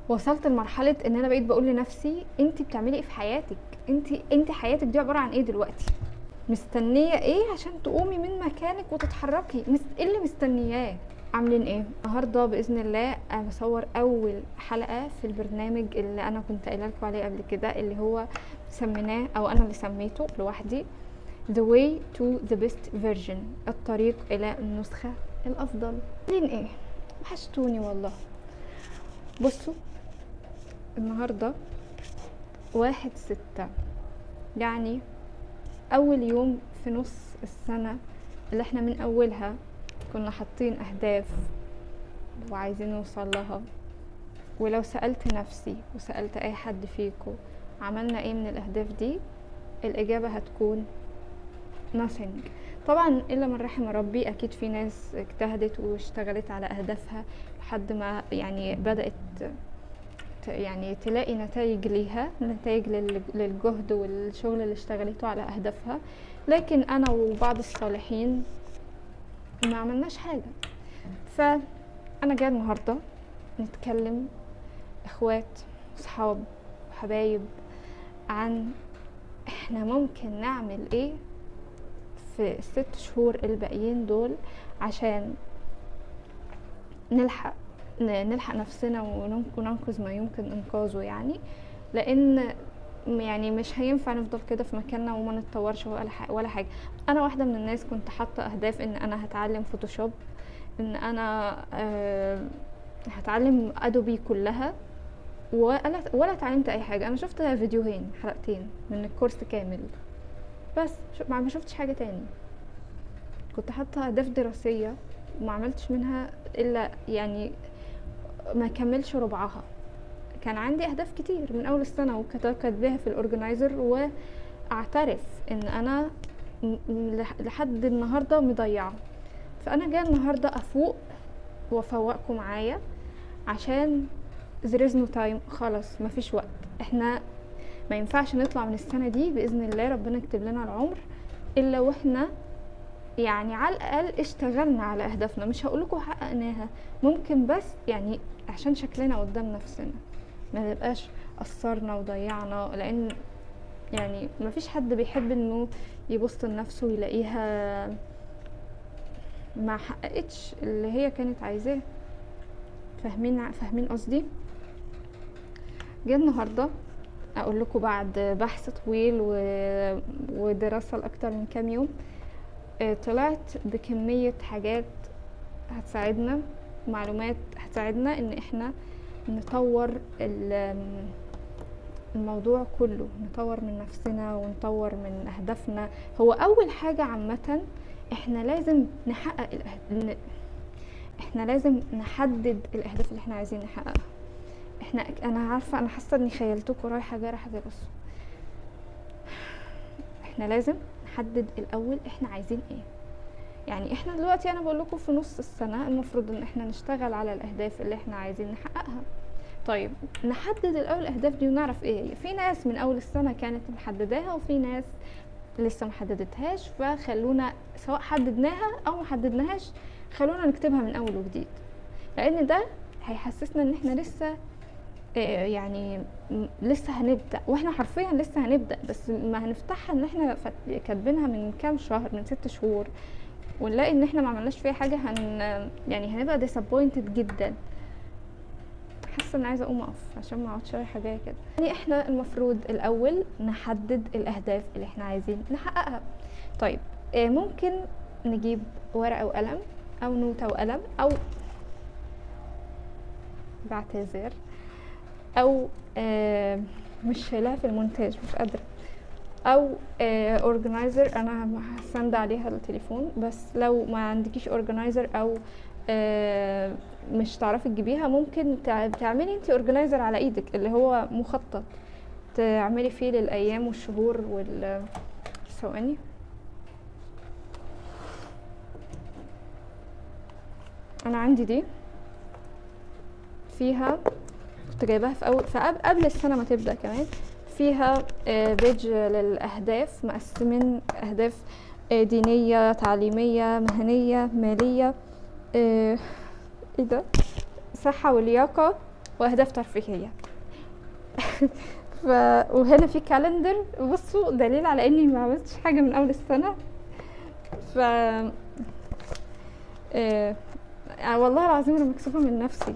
وصلت لمرحلة ان انا بقيت بقول لنفسي انت بتعملي ايه في حياتك؟ انت حياتك دي عبارة عن ايه دلوقتي؟ مستنيه ايه عشان تقومي من مكانك وتتحركي؟ ايه اللي مستنياه؟ عاملين ايه النهارده؟ باذن الله انا بصور اول حلقة في البرنامج اللي انا كنت قايله لكم عليه قبل كده، اللي هو سميناه او انا اللي سميته لوحدي The way to the best version، الطريق الى النسخة الافضل. عاملين ايه؟ وحشتوني والله. بصوا النهارده 1/6، يعني اول يوم في نص السنة اللي احنا من اولها كنا حاطين اهداف وعايزين نوصل لها. ولو سألت نفسي وسألت اي حد فيكم عملنا ايه من الاهداف دي، الاجابة هتكون nothing. طبعا الا من رحم ربي، اكيد في ناس اجتهدت واشتغلت على اهدافها لحد ما يعني بدأت يعني تلاقي نتائج ليها، نتائج للجهد والشغل اللي اشتغلته على اهدافها. لكن انا وبعض الصالحين ما عملناش حاجة. فانا جاية النهاردة نتكلم اخوات وصحاب وحبايب عن احنا ممكن نعمل ايه في ال6 شهور الباقيين دول عشان نلحق نفسنا وننقذ ما يمكن انقاذه، يعني لان يعني مش هينفع نفضل كده في مكاننا وما نتطورش ولا حاجة. انا واحدة من الناس كنت حاطه اهداف ان انا هتعلم فوتوشوب، ان انا هتعلم ادوبي كلها، ولا اتعلمت اي حاجة. انا شفت فيديوهين حلقتين من الكورس كامل بس، ما شفتش حاجة تاني. كنت حاطه اهداف دراسية وما عملتش منها الا يعني ما كملش ربعها. كان عندي اهداف كتير من اول السنة وكاتباها في ال organizer، واعترف ان انا لحد النهارده مضيعة. فانا جاية النهارده افوق وافوقكم معايا عشان there is no time، خلاص مفيش وقت. احنا ما ينفعش نطلع من السنة دي باذن الله ربنا يكتب لنا العمر الا واحنا يعني على الاقل اشتغلنا على اهدافنا. مش هقولكوا حققناها، ممكن بس يعني عشان شكلنا قدام نفسنا ما نبقاش قصرنا وضيعنا، لان يعني ما فيش حد بيحب انه يبص لنفسه ويلاقيها ما حققتش اللي هي كانت عايزاه. فاهمين قصدي؟ جاي النهارده اقول لكم بعد بحث طويل ودراسة لاكتر من كام يوم، طلعت بكمية حاجات هتساعدنا، معلومات هتساعدنا ان احنا نطور الموضوع كله، نطور من نفسنا ونطور من اهدافنا. هو اول حاجة عامة احنا لازم نحقق احنا لازم نحدد الاهداف اللي احنا عايزين نحققها. انا عارفة، انا حاسة اني خيلتكم رايحة جاية رايحة جاية، بس احنا لازم نحدد الاول احنا عايزين ايه. يعني احنا دلوقتي انا بقول لكم في نص السنة المفروض ان احنا نشتغل على الاهداف اللي احنا عايزين نحققها. طيب نحدد الاول الاهداف دي ونعرف ايه هي. في ناس من اول السنة كانت محدداها وفي ناس لسه محددتهاش، فخلونا سواء حددناها او ما حددناهاش خلونا نكتبها من اول وجديد، لان ده هيحسسنا ان احنا لسه يعني لسه هنبدأ، واحنا حرفيا لسه هنبدأ، بس ما هنفتحها ان احنا كاتبينها من كام شهر، من 6 شهور، ونلاقي ان احنا ما عملناش فيها حاجة، يعني هنبقى disappointed جدا. حاسه ان عايزه اقوم اقف عشان ما اقعدش رايحة جاية كده. يعني احنا المفروض الاول نحدد الاهداف اللي احنا عايزين نحققها. طيب ممكن نجيب ورقة وقلم او نوتة وقلم، او بعتذر، او مش شايلها في المونتاج مش قادرة، او organizer انا هسند عليها التليفون، بس لو ما عندكيش organizer او مش تعرفي تجيبيها ممكن تعملي انتي organizer على ايدك اللي هو مخطط تعملي فيه للايام والشهور وال ثواني. انا عندي دي فيها، كنت جايباها في اول قبل السنة ما تبدا كمان، فيها page للاهداف، مقسمين اهداف دينية، تعليمية، مهنية، ماليه، ايه ده، صحة ولياقه، واهداف ترفيهية. وهنا في calendar، بصوا دليل على اني ما عملتش حاجة من اول السنة. ف والله العظيم انا مكسوفه من نفسي.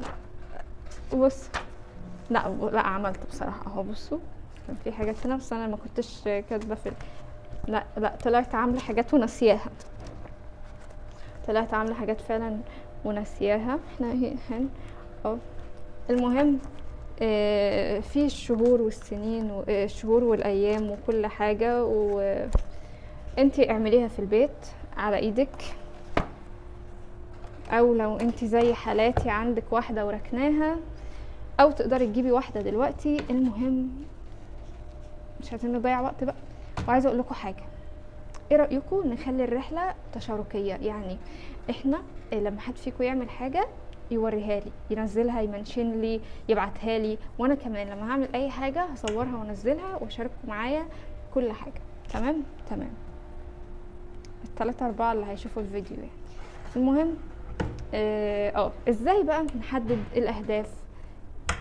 بص لا عملت بصراحة اهو، بصوا كان في حاجات هنا بس انا ما كنتش كاتبه في لا طلعت عامله حاجات ونسياها، طلعت عامله حاجات فعلا ونسياها. احنا هنا اهو. المهم في الشهور والسنين والشهور والايام وكل حاجة، وانتي اعمليها في البيت على ايدك، او لو انتي زي حالاتي عندك واحدة وركناها، او تقدري تجيبي واحدة دلوقتي. المهم مش عايزين نضيع وقت بقى. وعايزه اقول لكم حاجة، ايه رايكم نخلي الرحلة تشاركيه؟ يعني احنا لما حد فيكم يعمل حاجة يوريها لي، ينزلها، يمنشن لي، يبعتها لي، وانا كمان لما هعمل اي حاجة هصورها وانزلها واشارككم معايا كل حاجة. تمام تمام، الثلاثة أربعة اللي هيشوفوا الفيديو يعني. المهم ازاي بقى نحدد الاهداف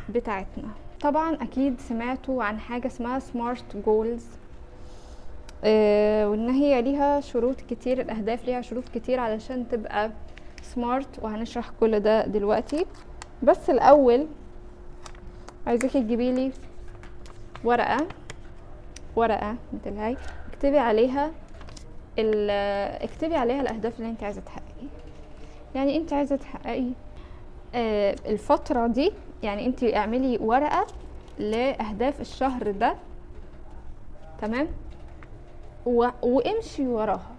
بتاعتنا؟ طبعا اكيد سمعتوا عن حاجة اسمها سمارت جولز، وان هي ليها شروط كتير، الاهداف ليها شروط كتير علشان تبقى SMART، وهنشرح كل ده دلوقتي. بس الاول عايزاكي تجيبي لي ورقة مثل هاي، اكتبي عليها اكتبي عليها الاهداف اللي انت عايزه تحققيها. يعني انت عايزه تحققي الفترة دي، يعني انت اعملي ورقة لاهداف الشهر ده، تمام، وامشي وراها،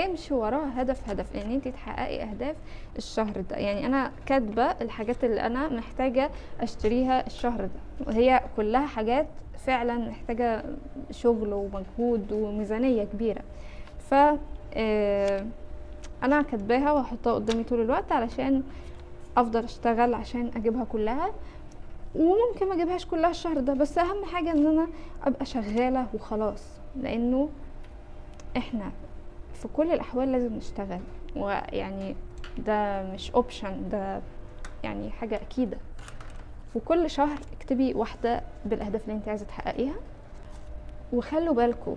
امشي وراها هدف هدف، ان انت تحققي اهداف الشهر ده. يعني انا كاتبه الحاجات اللي انا محتاجه اشتريها الشهر ده، وهي كلها حاجات فعلا محتاجه شغل ومجهود وميزانيه كبيرة، ف انا كاتباها وهحطها قدامي طول الوقت علشان افضل اشتغل عشان اجيبها كلها. وممكن ما اجيبهاش كلها الشهر ده، بس اهم حاجة ان انا ابقى شغالة وخلاص، لانه احنا في كل الاحوال لازم نشتغل، ويعني ده مش option، ده يعني حاجة اكيدة. وكل شهر اكتبي واحدة بالاهداف اللي انت عايزه تحققيها. وخلوا بالكم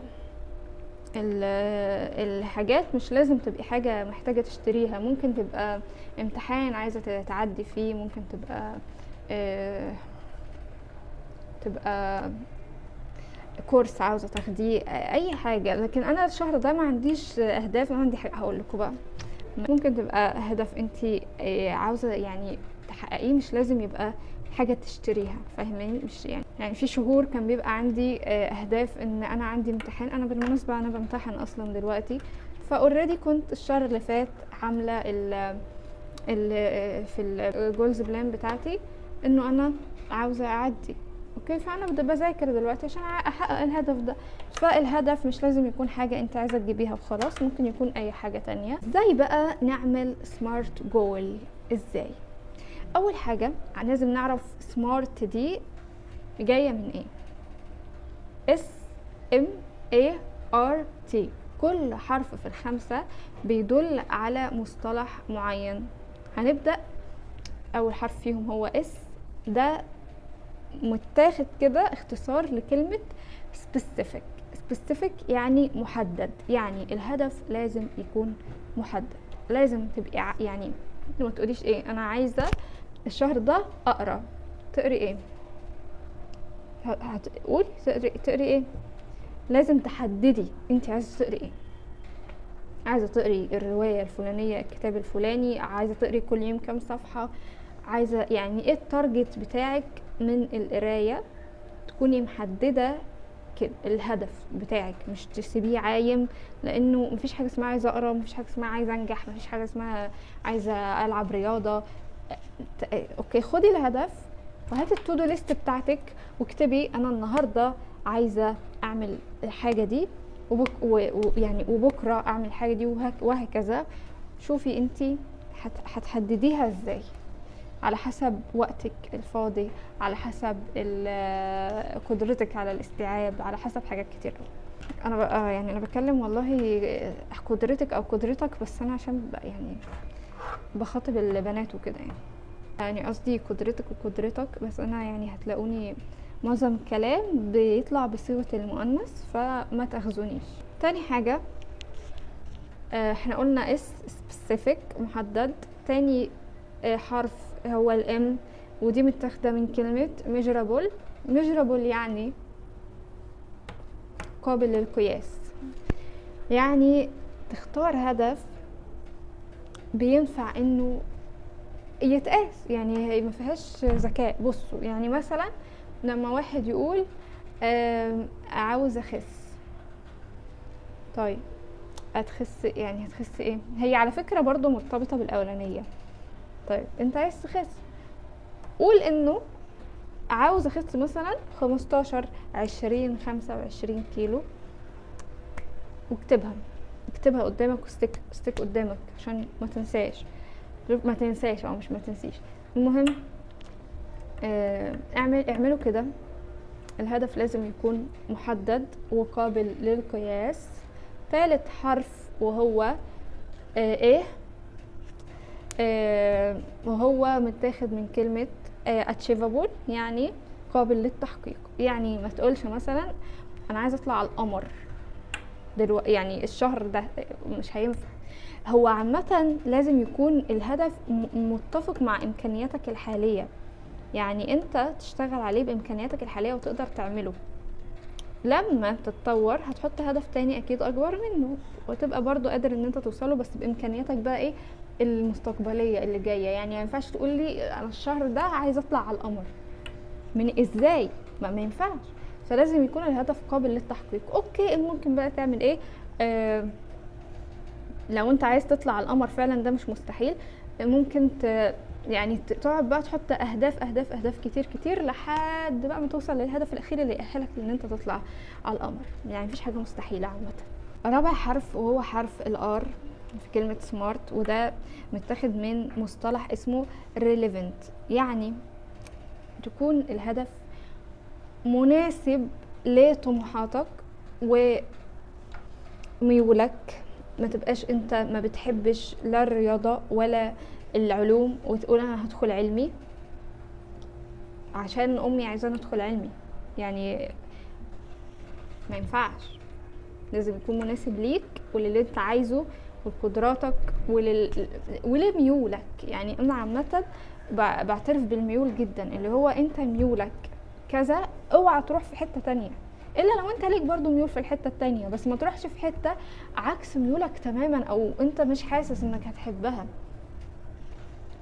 الحاجات مش لازم تبقي حاجة محتاجه تشتريها، ممكن تبقى امتحان عايزه تعدي فيه، ممكن تبقى كورس عاوزه تاخديه، اي حاجة. لكن انا الشهر ده ما عنديش اهداف، ما عندي حاجة. هقول لكم بقى، ممكن تبقى هدف انت عاوزه يعني تحققيه، مش لازم يبقى حاجة تشتريها، فاهماني؟ مش يعني في شهور كان بيبقى عندي اهداف ان انا عندي امتحان، انا بالمناسبة انا بمتحن اصلا دلوقتي، ف already كنت الشهر اللي فات عامله ال في ال goals plan بتاعتي انه انا عاوزه اعدي، okay، فانا بذاكر دلوقتي عشان احقق الهدف ده. فالهدف مش لازم يكون حاجة انت عايزه تجيبيها وخلاص، ممكن يكون اي حاجة تانية. ازاي بقى نعمل SMART goal؟ ازاي؟ اول حاجة لازم نعرف SMART دي جاية من ايه. S M A R T، كل حرف في الخمسة بيدل على مصطلح معين. هنبدا اول حرف فيهم هو S، ده متاخد كده اختصار لكلمة specific. specific يعني محدد، يعني الهدف لازم يكون محدد، لازم تبقي يعني ما تقوليش ايه انا عايزة الشهر ده اقرا، تقري ايه؟ هتقولي تقري ايه؟ لازم تحددي انت عايزة تقري ايه. عايزة تقري الرواية الفلانية، الكتاب الفلاني، عايزة تقري كل يوم كام صفحة، عايزة يعني ايه ال target بتاعك من القراية، تكوني محددة كده الهدف بتاعك، مش تسيبيه عايم، لانه مفيش حاجة اسمها عايزه اقرا، مفيش حاجة اسمها عايزه انجح، مفيش حاجة اسمها عايزه العب رياضة. okay، خدي الهدف وهاتي ال to do list بتاعتك واكتبي انا النهارده عايزه اعمل الحاجة دي، يعني وبكره اعمل الحاجة دي، وهكذا. شوفي انتي هتحدديها ازاي على حسب وقتك الفاضي، على حسب قدرتك على الاستيعاب، على حسب حاجات كتير قوي. انا بقى يعني انا بتكلم والله قدرتك او قدرتك، بس انا عشان بقى يعني بخاطب البنات وكده يعني. يعني قصدي قدرتك وقدرتك، بس انا يعني هتلاقوني معظم الكلام بيطلع بصيغة المؤنث فما تاخذونيش. تاني حاجة احنا قلنا S specific محدد. تاني حرف هو ال M، ودي متاخدة من كلمة measurable. measurable يعني قابل للقياس، يعني تختار هدف بينفع انه يتقاس، يعني هي ما فيهاش ذكاء. بصوا يعني مثلا لما واحد يقول عاوز اخس، طيب هتخس يعني هتخس ايه؟ هي على فكرة برضو مرتبطة بالاولانية. طيب انت عايز تخس، قول انه عاوز اخس مثلا 15 20 25 كيلو، واكتبها، اكتبها قدامك وستيك ستيك قدامك عشان ما تنساش، ما تنساش او مش ما تنسيش. المهم اعملوا كده. الهدف لازم يكون محدد وقابل للقياس. ثالث حرف وهو ايه؟ وهو متاخد من كلمة achievable، يعني قابل للتحقيق. يعني ما تقولش مثلا انا عايزه اطلع على القمر دلوقتي، يعني الشهر ده مش هينفع. هو عامة لازم يكون الهدف متفق مع امكانياتك الحالية، يعني انت تشتغل عليه بامكانياتك الحالية وتقدر تعمله. لما تتطور هتحط هدف تاني اكيد اكبر منه، وتبقى برضو قادر ان انت توصله، بس بامكانياتك بقى ايه المستقبلية اللي جاية. يعني ما ينفعش تقول لي انا الشهر ده عايز اطلع على القمر، من ازاي؟ ما ينفعش. فلازم يكون الهدف قابل للتحقيق. okay ممكن بقى تعمل ايه؟ لو انت عايز تطلع على القمر فعلا، ده مش مستحيل، ممكن يعني تقعد بقى تحط اهداف اهداف اهداف كتير كتير لحد بقى ما توصل للهدف الاخير اللي يأهلك ان انت تطلع على القمر. يعني مفيش حاجة مستحيلة عامة. رابع حرف وهو حرف ال R في كلمة SMART، وده متاخد من مصطلح اسمه relevant، يعني تكون الهدف مناسب لطموحاتك وميولك. ما تبقاش انت ما بتحبش لا الرياضة ولا العلوم وتقول انا هدخل علمي عشان امي عايزاني ادخل علمي، يعني ما ينفعش. لازم يكون مناسب ليك وللي انت عايزه ولقدراتك ولميولك. يعني انا عامة بعترف بالميول جدا، اللي هو انت ميولك كذا، اوعى تروح في حتة تانية الا لو انت ليك برضو ميول في الحتة التانية، بس ما تروحش في حتة عكس ميولك تماما او انت مش حاسس انك هتحبها.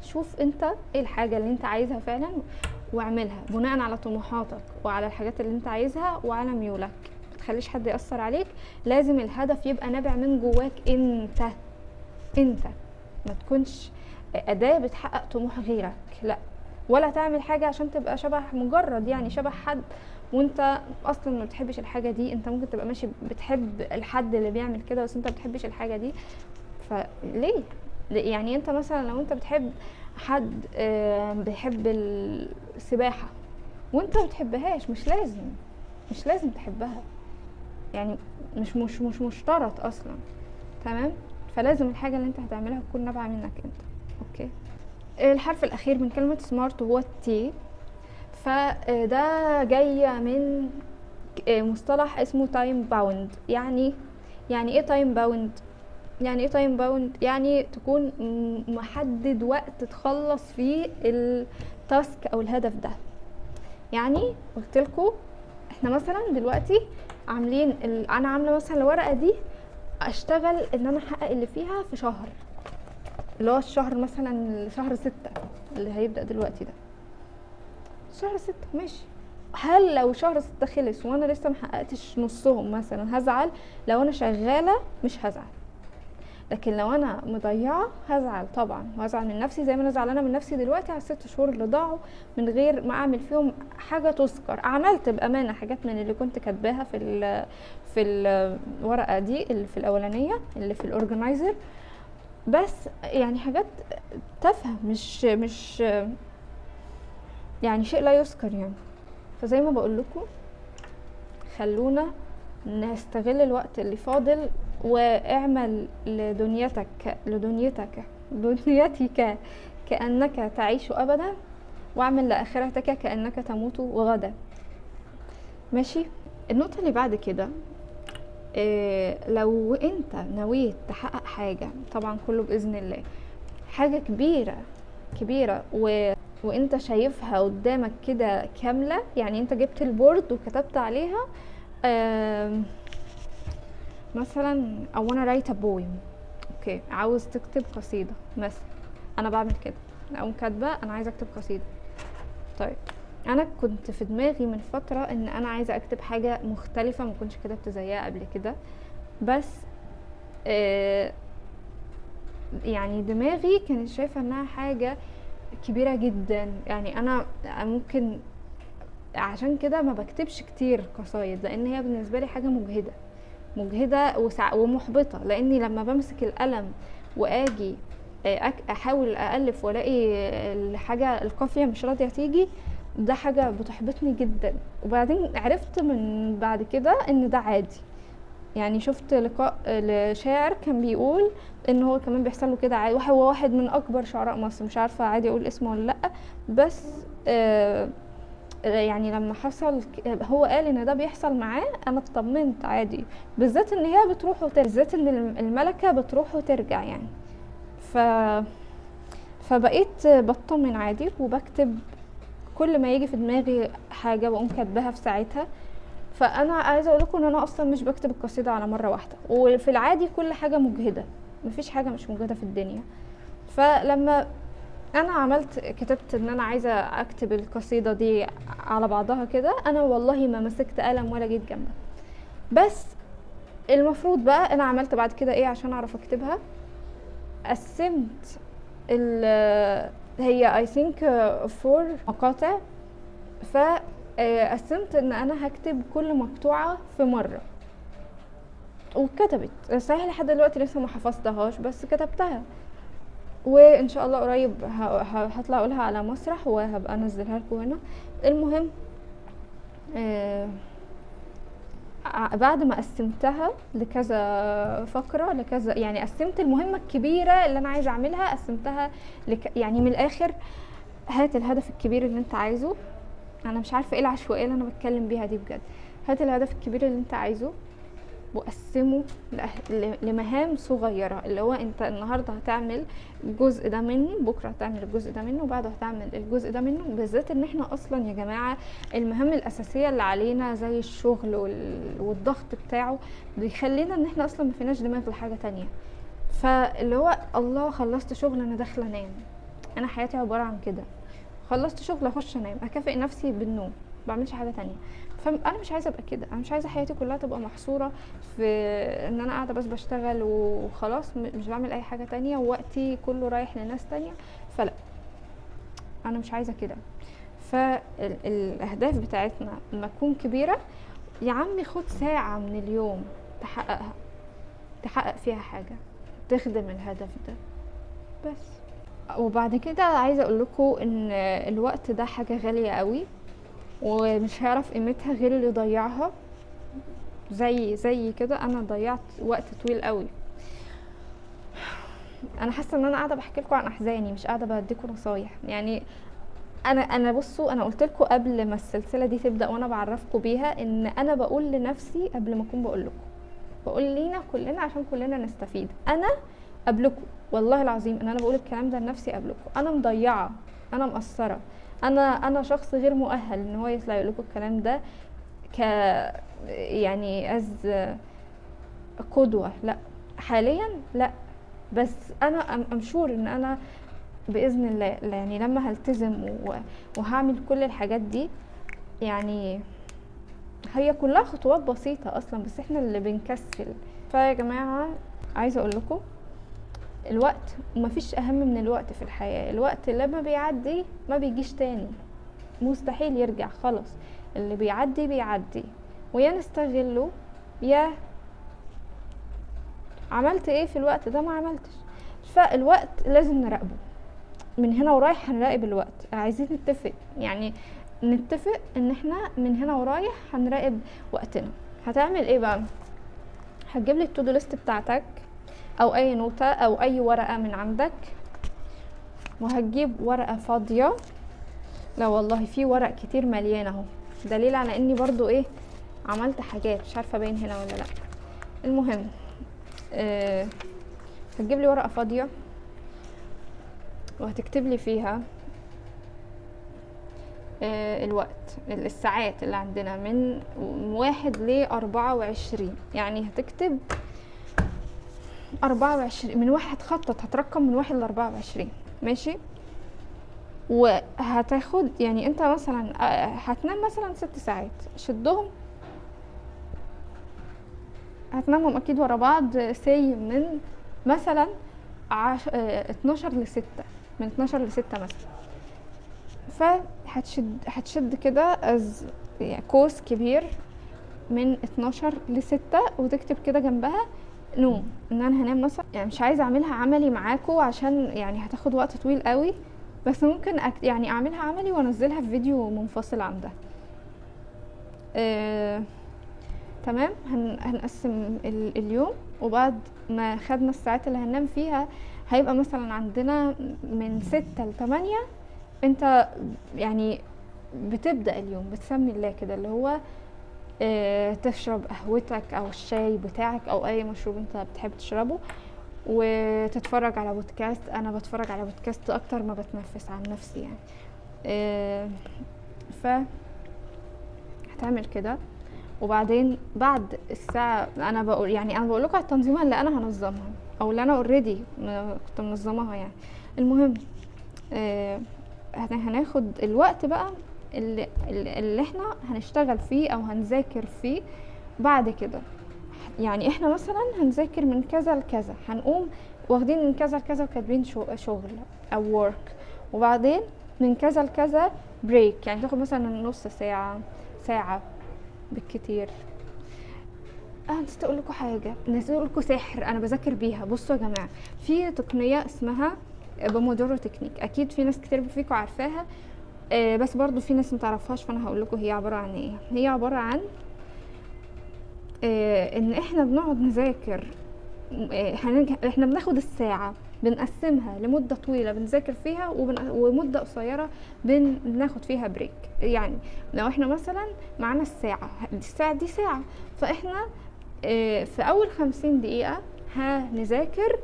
شوف انت ايه الحاجة اللي انت عايزها فعلا واعملها بناء على طموحاتك وعلى الحاجات اللي انت عايزها وعلى ميولك. ما تخليش حد يأثر عليك، لازم الهدف يبقى نابع من جواك انت. انت ما تكونش أداة بتحقق طموح غيرك، لا، ولا تعمل حاجة عشان تبقى شبه، مجرد يعني شبه حد وانت اصلا ما بتحبش الحاجة دي. انت ممكن تبقى ماشي بتحب الحد اللي بيعمل كده بس انت ما بتحبش الحاجة دي، فليه؟ يعني انت مثلا لو انت بتحب حد بيحب السباحة وانت ما بتحبهاش، مش لازم تحبها، يعني مش مش مش مشترط اصلا، تمام؟ فلازم الحاجة اللي انت هتعملها تكون نابعة منك انت. okay. الحرف الاخير من كلمة SMART هو ال T، فده جاي من مصطلح اسمه time bound. يعني ايه time bound؟ يعني ايه time bound؟ يعني تكون محدد وقت تخلص فيه ال task او الهدف ده. يعني قلت لكم احنا مثلا دلوقتي عاملين انا عامله مثلا الورقة دي اشتغل ان انا احقق اللي فيها في شهر، اللي هو الشهر مثلا شهر 6 اللي هيبدأ دلوقتي ده، شهر 6 ماشي. هل لو شهر 6 خلص وانا لسه محققتش نصهم مثلا هزعل؟ لو انا شغالة مش هزعل، لكن لو انا مضيعة هزعل طبعا، وهزعل من نفسي زي ما انا زعلانة من نفسي دلوقتي على 6 شهور اللي ضاعوا من غير ما اعمل فيهم حاجة تذكر. عملت بامانه حاجات من اللي كنت كاتباها في الورقة دي اللي في الاولانية اللي في ال organizer، بس يعني حاجات تافهة، مش يعني شيء لا يذكر يعني. فزي ما بقول لكم خلونا نستغل الوقت اللي فاضل، واعمل لدنيتك كأنك تعيش أبدا، واعمل لآخرتك كأنك تموت غدا. ماشي. النقطة اللي بعد كده، لو انت نويت تحقق حاجة، طبعا كله بإذن الله، حاجة كبيرة كبيرة وانت شايفها قدامك كده كاملة، يعني انت جبت ال board وكتبت عليها مثلا I wanna write a poem، okay، عاوز تكتب قصيدة مثلا. انا بعمل كده، اقوم كاتبة انا عايزة اكتب قصيدة. طيب انا كنت في دماغي من فترة ان انا عايزة اكتب حاجة مختلفة، ما كنتش كتبت زيها قبل كده، بس يعني دماغي كانت شايفة انها حاجة كبيرة جدا، يعني انا ممكن عشان كده ما بكتبش كتير قصايد، لان هي بالنسبة لي حاجة مجهدة مجهدة ومحبطة، لاني لما بمسك القلم واجي احاول الف والاقي الحاجة القافية مش راضية تيجي، ده حاجة بتحبطني جدا. وبعدين عرفت من بعد كده ان ده عادي، يعني شفت لقاء لشاعر كان بيقول ان هو كمان بيحصل له كده عادي، وهو واحد من اكبر شعراء مصر، مش عارفة عادي اقول اسمه ولا لا، بس يعني لما حصل هو قال ان ده بيحصل معاه، انا اطمنت عادي، بالذات ان هي بتروح وترجع، بالذات ان الملكة بتروح وترجع يعني. فبقيت بطمن عادي وبكتب كل ما يجي في دماغي حاجة بقوم كاتباها في ساعتها. فانا عايزة اقول لكم ان انا اصلا مش بكتب القصيدة على مرة واحدة، وفي العادي كل حاجة مجهدة، مفيش حاجة مش مجهدة في الدنيا. فلما انا كتبت ان انا عايزة اكتب القصيدة دي على بعضها كده، انا والله ما مسكت قلم ولا جيت جنبها. بس المفروض بقى انا عملت بعد كده ايه عشان اعرف اكتبها؟ قسمت هي I think 4 مقاطع، فقسمت ان انا هكتب كل مقطوعة في مرة، وكتبت. صحيح لحد دلوقتي لسه ما حفظتهاش، بس كتبتها، وان شاء الله قريب هطلع اقولها على مسرح وهبقى انزلها لكم هنا. المهم بعد ما قسمتها لكذا فقرة، لكذا يعني قسمت المهمة الكبيرة اللي انا عايزة اعملها، قسمتها يعني من الاخر هات الهدف الكبير اللي انت عايزه. انا مش عارفة ايه العشوائية اللي انا بتكلم بيها دي بجد. هات الهدف الكبير اللي انت عايزه وقسمه لمهام صغيرة، اللي هو انت النهاردة هتعمل الجزء ده منه، بكرة هتعمل الجزء ده منه، وبعده هتعمل الجزء ده منه. بالذات ان احنا اصلا يا جماعة المهام الاساسية اللي علينا زي الشغل والضغط بتاعه بيخلينا ان احنا اصلا ما فيناش دماغ لحاجة تانية. فاللي هو الله خلصت شغل انا داخلة انام، انا حياتي عبارة عن كده، خلصت شغل اخش انام، اكافئ نفسي بالنوم، بعملش حاجة تانية. فانا مش عايزه ابقى كده، انا مش عايزه حياتي كلها تبقى محصورة في ان انا قاعدة بس بشتغل وخلاص، مش بعمل اي حاجة تانية ووقتي كله رايح لناس تانية. فلا، انا مش عايزه كده. فالاهداف بتاعتنا لما تكون كبيرة يا عمي خد ساعة من اليوم تحققها، تحقق فيها حاجة تخدم الهدف ده بس. وبعد كده عايزه اقول لكم ان الوقت ده حاجة غالية قوي، ومش هيعرف قيمتها غير اللي ضيعها. زي كده انا ضيعت وقت طويل قوي. انا حاسه ان انا قاعدة بحكي لكم عن احزاني، مش قاعدة بديكم نصايح. يعني انا بصوا، انا قلت لكم قبل ما السلسلة دي تبدا وانا بعرفكم بيها ان انا بقول لنفسي قبل ما اكون بقول لكم، بقول لينا كلنا عشان كلنا نستفيد. انا قبلكم والله العظيم ان انا بقول الكلام ده لنفسي قبلكم. انا مضيعة، انا مقصرة، انا شخص غير مؤهل ان هو يطلع يقول لكم الكلام ده ك يعني از قدوة، لا حاليا لا، بس انا I'm sure ان انا باذن الله يعني لما هلتزم وهعمل كل الحاجات دي، يعني هي كلها خطوات بسيطة اصلا، بس احنا اللي بنكسل. فيا جماعة عايزه اقول لكم الوقت مفيش اهم من الوقت في الحياة. الوقت لما بيعدي ما بيجيش تاني، مستحيل يرجع خلاص. اللي بيعدي بيعدي، ويا نستغله يا عملت ايه في الوقت ده ما عملتش. فالوقت لازم نراقبه من هنا ورايح، هنراقب الوقت. عايزين نتفق، يعني نتفق ان احنا من هنا ورايح هنراقب وقتنا. هتعمل ايه بقى؟ هتجيب لي ال to do list بتاعتك او اي نوتة او اي ورقة من عندك، وهتجيب ورقة فاضية. لا والله في ورق كتير مليان اهو، دليل على اني برضو ايه عملت حاجات، مش عارفه باين هنا ولا لا. المهم هتجيب لي ورقة فاضية وهتكتب لي فيها الوقت، الساعات اللي عندنا من 1 ل 24. يعني هتكتب 24 من 1، هتخطط، هترقم من 1 ل 24، ماشي. وهتاخد يعني انت مثلا هتنام مثلا 6 ساعات، شدهم هتنامهم اكيد ورا بعض، سي من مثلا 12 ل 6، من 12 ل 6 مثلا. فهتشد هتشد كده يعني قوس كبير من 12 ل 6، وتكتب كده جنبها نوم، ان انا هنام مثلا. يعني مش عايزه اعملها عملي معاكم عشان يعني هتاخد وقت طويل قوي، بس ممكن يعني اعملها عملي وانزلها في فيديو منفصل عن ده. تمام. هنقسم اليوم، وبعد ما خدنا الساعات اللي هننام فيها هيبقى مثلا عندنا من 6 ل 8 انت يعني بتبدأ اليوم، بتسمي الله كده، اللي هو تشرب قهوتك او الشاي بتاعك او اي مشروب انت بتحب تشربه، وتتفرج على بودكاست. انا بتفرج على بودكاست اكتر ما بتنفس عن نفسي يعني. ف هتعمل كده. وبعدين بعد الساعة، انا بقول يعني انا بقول لكم على التنظيمة اللي انا هنظمها او اللي انا already كنت منظماها يعني. المهم هناخد الوقت بقى اللي احنا هنشتغل فيه او هنذاكر فيه بعد كده. يعني احنا مثلا هنذاكر من كذا لكذا، هنقوم واخدين من كذا لكذا وكاتبين شغل او work، وبعدين من كذا لكذا break، يعني تاخد مثلا نص ساعة، ساعة بالكتير. نسيت اقول لكم حاجة، نسيت اقول لكم سحر انا بذاكر بيها. بصوا يا جماعة، في تقنية اسمها Pomodoro technique، اكيد في ناس كتير فيكم عارفاها، بس برضو في ناس متعرفهاش، فانا هقول لكم هي عبارة عن ايه. هي عبارة عن ان احنا بنقعد نذاكر، احنا بناخد الساعة بنقسمها لمدة طويلة بنذاكر فيها، ومده قصيرة بناخد فيها break. يعني لو احنا مثلا معانا الساعة دي ساعة، فاحنا في اول 50 دقيقة هنذاكر،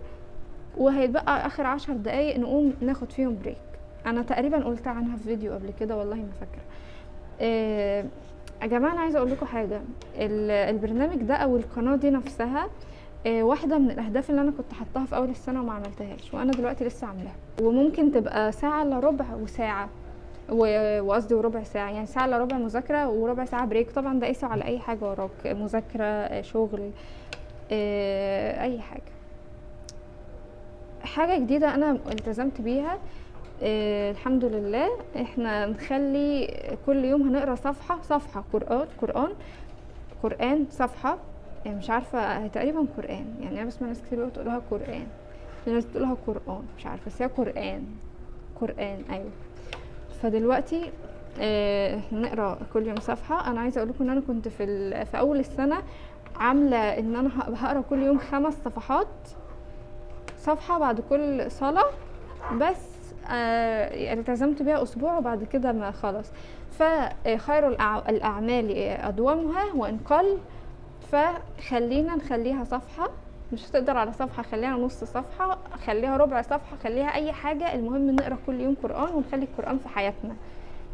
وهيتبقى اخر 10 دقايق نقوم ناخد فيهم break. انا تقريبا قلت عنها في فيديو قبل كده، والله ما فاكره. يا جماعة انا عايزه اقول لكم حاجة، البرنامج ده او القناة دي نفسها واحدة من الاهداف اللي انا كنت حطاها في اول السنة وما عملتهاش، وانا دلوقتي لسه عاملاها. وممكن تبقى ساعة الا ربع وساعة وقصدي وربع ساعة، يعني ساعة الا ربع مذاكرة وربع ساعة break. طبعا ده قيسه على اي حاجة وراك، مذاكرة، شغل، اي حاجة. حاجة جديدة انا التزمت بيها الحمد لله، احنا نخلي كل يوم هنقرا صفحة قرآن صفحة، يعني مش عارفه تقريبا قرآن، يعني انا بسمع ناس كتير بتقولها قرآن، في ناس بتقولها قرآن، مش عارفه، بس هي قرآن ايوه. فدلوقتي نقرا كل يوم صفحة. انا عايزه اقول لكم ان انا كنت في اول السنة عامله ان انا هقرا كل يوم 5 صفحات، صفحة بعد كل صلاة، بس التزمت بيها اسبوع وبعد كده ما خلاص. فخير الاعمال ادومها وان قل، فخلينا نخليها صفحة، مش هتقدر على صفحة خليها نص صفحة، خليها ربع صفحة، خليها اي حاجة، المهم نقرا كل يوم قران ونخلي القران في حياتنا.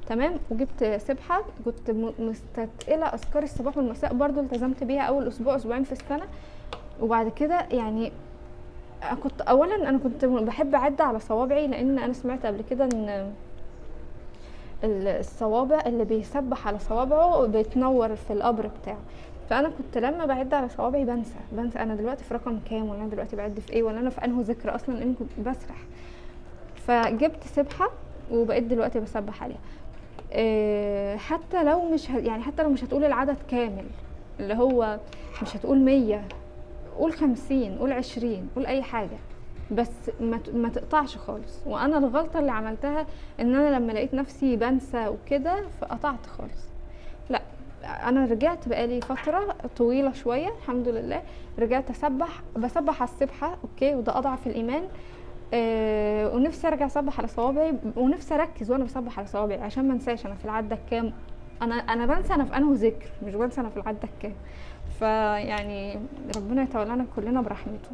تمام. وجبت سبحه، كنت مستثقله اذكار الصباح والمساء، برضو التزمت بيها اول اسبوع اسبوعين في السنة، وبعد كده يعني كنت اولا انا كنت بحب اعد على صوابعي، لان انا سمعت قبل كده ان الصوابع اللي بيسبح على صوابعه بيتنور في القبر بتاعه، فانا كنت لما بعد على صوابعي بنسى انا دلوقتي في رقم كام، ولا انا دلوقتي بعد في ايه، ولا انا في انه ذكر اصلا، لان كنت بسرح. فجبت سبحه وبقيت دلوقتي بسبح عليها. حتى لو مش يعني حتى لو مش هتقول العدد كامل، اللي هو مش هتقول 100، قول 50، قول 20، قول اي حاجة، بس ما تقطعش خالص. وانا الغلطة اللي عملتها ان انا لما لقيت نفسي بنسى وكده فقطعت خالص. لا، انا رجعت بقالي فترة طويلة شوية الحمد لله، رجعت اسبح، بسبح على السبحة okay، وده اضعف الايمان، ونفسي ارجع اصبح على صوابعي، ونفسي اركز وانا بصبح على صوابعي عشان ما انساش انا في العدة الكام. انا بنسى انا في انه ذكر، مش بنسى انا في العدة الكام. فيعني ربنا يتولانا كلنا برحمته،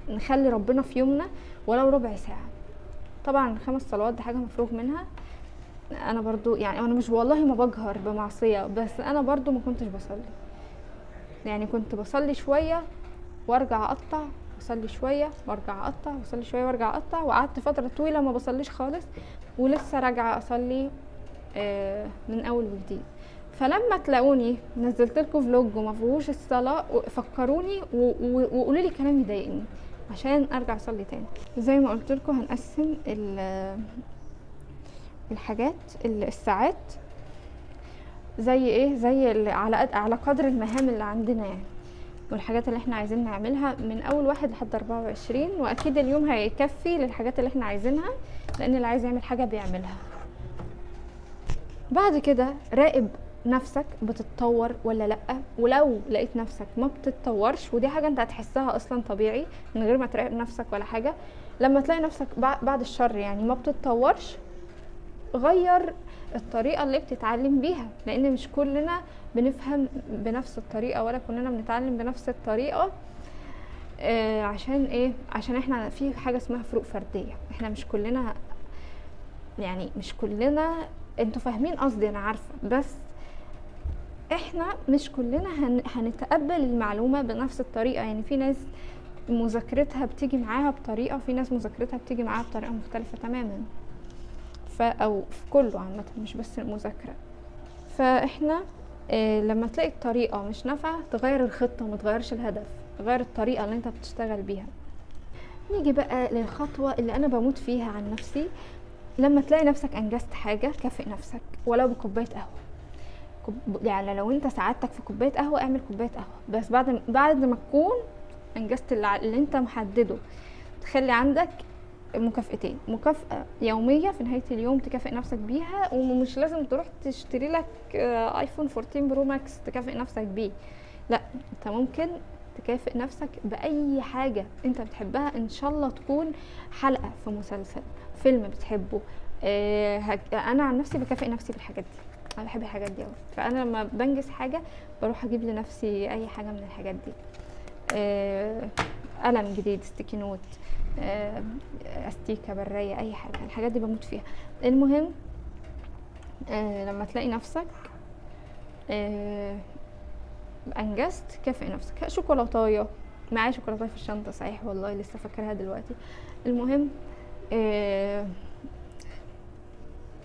نخلي ربنا في يومنا ولو ربع ساعة. طبعا 5 صلوات دي حاجة مفروغ منها. انا برضو يعني انا مش والله ما بجهر بمعصية، بس انا برضو ما كنتش بصلي، يعني كنت بصلي شوية وارجع اقطع، اصلي شوية وارجع اقطع، واصلي شوية وارجع اقطع، وقعدت فترة طويلة ما بصليش خالص، ولسه راجعه اصلي من اول وجديد. فلما تلاقوني نزلت لكم فلوج وما فيهوش الصلاة، فكروني وقولوا لي كلام يضايقني عشان ارجع اصلي تاني. زي ما قلت لكم هنقسم الحاجات الساعات زي ايه، زي على قدر المهام اللي عندنا يعني، والحاجات اللي احنا عايزين نعملها من اول 1 لحد 24. واكيد اليوم هيكفي للحاجات اللي احنا عايزينها، لان اللي عايز يعمل حاجة بيعملها. بعد كده راقب نفسك بتتطور ولا لا، ولو لقيت نفسك ما بتتطورش، ودي حاجة انت هتحسها اصلا طبيعي من غير ما تراقب نفسك ولا حاجة، لما تلاقي نفسك بعد الشر يعني ما بتتطورش، غير الطريقة اللي بتتعلم بيها، لان مش كلنا بنفهم بنفس الطريقة ولا كلنا بنتعلم بنفس الطريقة. عشان ايه؟ عشان احنا في حاجة اسمها فروق فردية، احنا مش كلنا يعني، مش كلنا، انتوا فاهمين قصدي انا عارفة، بس احنا مش كلنا هنتقبل المعلومة بنفس الطريقة. يعني في ناس مذاكرتها بتيجي معاها بطريقة، وفي ناس مذاكرتها بتيجي معاها بطريقة مختلفة تماما، او في كله عامة مش بس المذاكرة. فاحنا لما تلاقي الطريقة مش نافعة تغير الخطة، ما تغيرش الهدف، غير الطريقة اللي انت بتشتغل بيها. نيجي بقى للخطوة اللي انا بموت فيها عن نفسي، لما تلاقي نفسك انجزت حاجة كافئ نفسك ولو بكوباية قهوة. يعني لو انت سعادتك في كوباية قهوة اعمل كوباية قهوة، بس بعد ما تكون انجزت اللي انت محددة. تخلي عندك مكافئتين، مكافأة يومية في نهاية اليوم تكافئ نفسك بيها، ومش لازم تروح تشتري لك iPhone 14 Pro Max تكافئ نفسك بيه، لا انت ممكن تكافئ نفسك بأي حاجة انت بتحبها، ان شاء الله تكون حلقة في مسلسل، فيلم بتحبه. انا عن نفسي بكافئ نفسي بالحاجات دي، انا بحب الحاجات دي قوي، فانا لما بنجز حاجة بروح اجيب لنفسي اي حاجة من الحاجات دي، قلم جديد، sticky note، استيكة برية، اي حاجة، الحاجات دي بموت فيها. المهم لما تلاقي نفسك انجزت كافئ نفسك. شوكولاتايه، معايا شوكولاتايه في الشنطة صحيح والله لسه فاكرها دلوقتي. المهم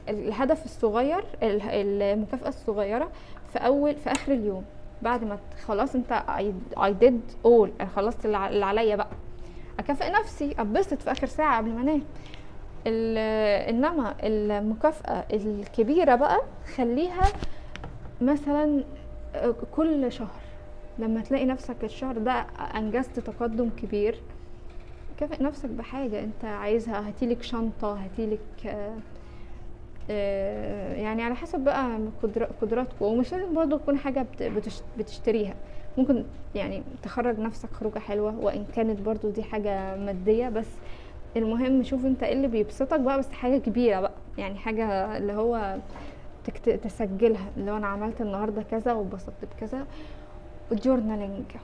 الهدف الصغير، المكافأة الصغيرة في اخر اليوم، بعد ما خلاص انت I did all، خلصت اللي عليا بقى، اكافئ نفسي، اتبسط في اخر ساعة قبل ما انام. انما المكافأة الكبيرة بقى خليها مثلا كل شهر، لما تلاقي نفسك الشهر ده انجزت تقدم كبير كافئ نفسك بحاجة انت عايزها، هاتيلك شنطة، هاتيلك يعني على حسب بقى قدراتكم. ومش لازم برضو تكون حاجة بتشتريها، ممكن يعني تخرج نفسك خروجة حلوة، وان كانت برضو دي حاجة مادية، بس المهم شوف انت ايه اللي بيبسطك بقى، بس حاجة كبيرة بقى، يعني حاجة اللي هو تسجلها، اللي هو انا عملت النهاردة كذا واتبسطت بكذا. وال journaling،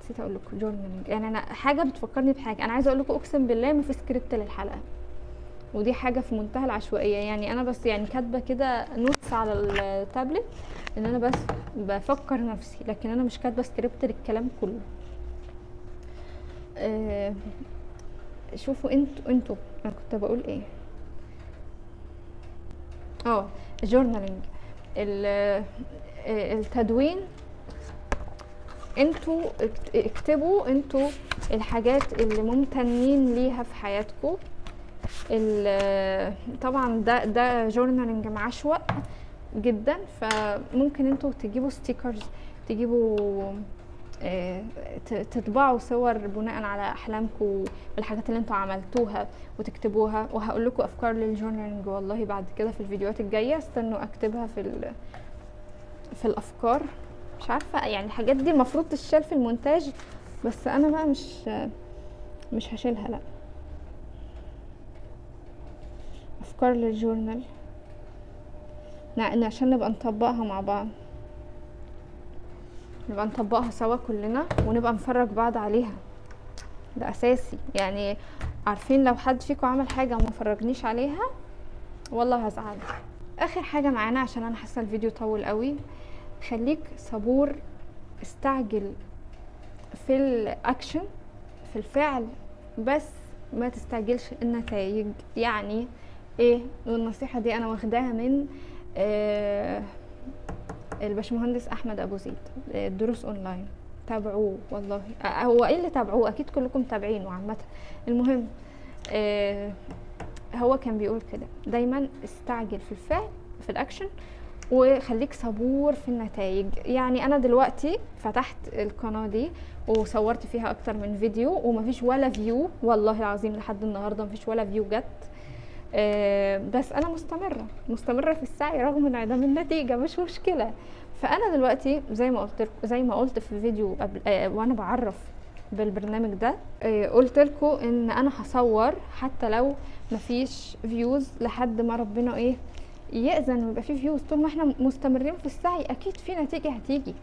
نسيت اقول لكم journaling، يعني انا حاجة بتفكرني بحاجة، انا عايزة اقول لكم اقسم بالله ما في سكريبت للحلقة، ودي حاجة في منتهى العشوائية، يعني انا بس يعني كاتبة كده notes على التابلت ان انا بس بفكر نفسي، لكن انا مش كاتبة سكريبت للكلام كله. شوفوا انتوا انا كنت بقول ايه، journaling، التدوين، انتوا اكتبوا انتوا الحاجات اللي ممتنين ليها في حياتكم. طبعا ده journaling معشوق جدا، فممكن انتوا تجيبوا stickers، تجيبوا تطبعوا صور بناء على احلامكم والحاجات اللي انتوا عملتوها وتكتبوها. وهقول لكم افكار لل journaling والله بعد كده في الفيديوهات الجاية، استنوا اكتبها في الافكار. مش عارفه يعني الحاجات دي المفروض تتشال في المونتاج، بس انا بقى مش هشيلها، لا. افكار لل journal عشان نبقى نطبقها مع بعض، نبقى نطبقها سوا كلنا ونبقى نفرج بعض عليها. ده اساسي يعني. عارفين لو حد فيكم عمل حاجة وما فرجنيش عليها والله هزعل. اخر حاجة معانا عشان انا حاسه الفيديو طول قوي، خليك صبور، استعجل في الاكشن في الفعل، بس ما تستعجلش النتائج. يعني ايه؟ والنصيحة دي انا واخداها من الباشمهندس احمد ابو زيد، الدروس اونلاين، تابعوه والله. هو ايه اللي تابعوه؟ اكيد كلكم تابعينه عامة. المهم هو كان بيقول كده دايما، استعجل في الفعل في الاكشن، وخليك صبور في النتائج. يعني انا دلوقتي فتحت القناة دي وصورت فيها اكتر من فيديو ومفيش ولا view، والله العظيم لحد النهارده مفيش ولا view جت، بس انا مستمرة في السعي رغم انعدام النتيجة، مش مشكلة. فانا دلوقتي زي ما قلت، زي ما قلت في فيديو قبل وانا بعرف بالبرنامج ده، قلت لكم ان انا هصور حتى لو مفيش views لحد ما ربنا ايه يأذن ويبقى فيه views. طول ما احنا مستمرين في السعي اكيد في نتيجة هتيجي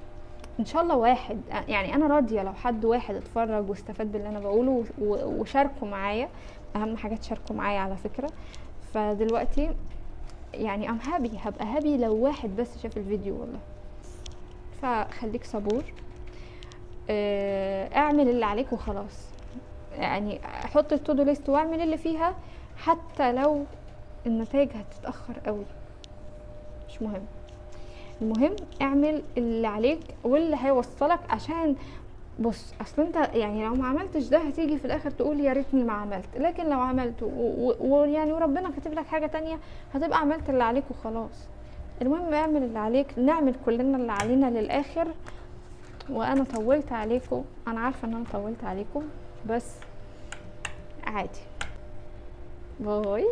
ان شاء الله. واحد يعني انا راضية لو حد واحد اتفرج واستفاد باللي انا بقوله وشاركوا معايا، اهم حاجة تشاركوا معايا على فكرة. فدلوقتي يعني I'm happy، هبقى happy لو واحد بس شاف الفيديو والله. فخليك صبور، اعمل اللي عليك وخلاص. يعني حط ال to do list واعمل اللي فيها، حتى لو النتائج هتتأخر قوي مش مهم. المهم اعمل اللي عليك واللي هيوصلك. عشان بص اصل انت يعني لو ما عملتش ده هتيجي في الاخر تقول يا ريتني ما عملت، لكن لو عملت ويعني وربنا كاتب لك حاجة تانية هتبقى عملت اللي عليك وخلاص. المهم اعمل اللي عليك، نعمل كلنا اللي علينا للاخر. وانا طولت عليكم، انا عارفة ان انا طولت عليكم، بس عادي. باي.